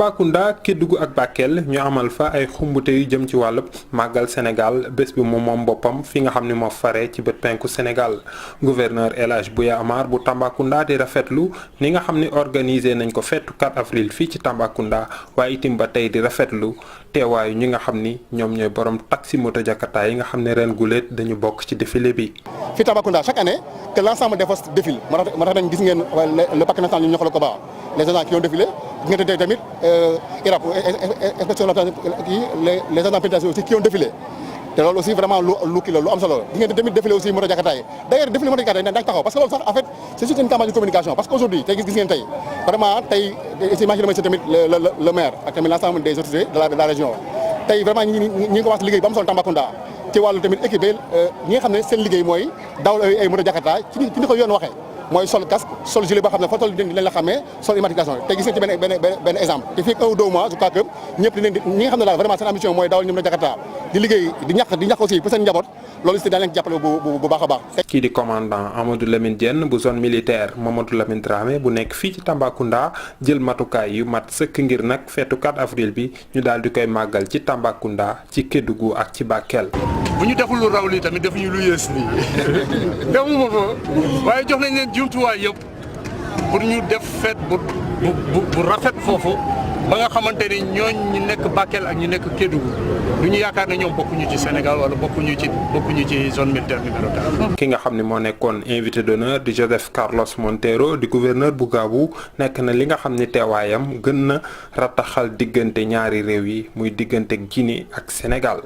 Tambacounda Kédougou ak Bakel ñu amal fa ay xumbute yu jëm ci wàllub màggal Sénégal bés bi moom boppam fi nga xam ne moo faree ci bët penku Sénégal gouverneur El Hadj Bouya Amar bu Tambacounda di rafetlu ni nga xam ne organisé nañ ko feetu 4 avril fii ci Tambacounda waaye itam ba tey di rafetlu teewaayu ñi nga xam ni ñoom ñooy borom taxi moto Jakarta yi nga xam ne ren guléet dañu bokk ci défilé bi. fii Tambacounda chaque année que l'ensemble des forces défilent moo tax dañ gis ngeen le parc national ñu ñoxal ko ba les agents qui ont défilé gis ngeen tamit IRAP inspection les agents pénitentiaires aussi qui ont défilé te loolu aussi vraiment lu am solo gis ngeen tamit défilé aussi moto Jakarta yi d'ailleurs défilé moto Jakarta yi dañ taxaw parce que loolu sax en fait c'est juste une campagne de communication parce que aujourd'hui tey gis ngeen tey vraiment tey maa ngi remercier tamit le maire ak tamit l'ensemble des autorités de la région tey vraiment ñi ngi commencé liggéey ba am solo Tambacounda ci wàllu tamit équipé ñi nga xam ne seen liggéey mooy dawal ay moto Jakarta ci ni ko yoon waxee mooy sol casque sol gilet boo xam ne foo toll dinañ la xamee sol immatriculation te gis nga ci benn exemple te fii 1 ou 2 mois je crois que ñëpp dinañ ñi nga xam ne daal vraiment seen ambition mooy dawal ñu moto Jakarta di liggéey di ñàkk aussi pour seen njaboot loolu aussi daañu leen jàppale bu baax a baax. kii di commandant Amadou Lamine Diène bu zone militaire Mamadou Lamine Dramé bu nekk fii ci Tambacounda jël matukaay yu mat sëkk ngir nag feetu 4 avril bi ñu daal di koy màggal ci Tambacounda ci Kédougou ak ci Bakel. bu ñu deful lu raw lii tamit defuñu lu yées nii demuma fa waaye jox nañ leen jumtuwaay yëpp pour ñu def fête bu rafet foofu ba nga xamante ni ñooñ ñu nekk Bakel ak ñu nekk Kédougou du ñu yaakaar ne ñoom bokkuñu ci Sénégal wala bokkuñu ci zone militaire numéro 4. ki nga xam ne moo nekkoon invité d'honneur di Joseph Carlos Monteiro di gouverneur bu Gabou nekk na li nga xam ne teewaayam gën na rataxal diggante ñaari réew yi muy diggante Guinée ak Sénégal.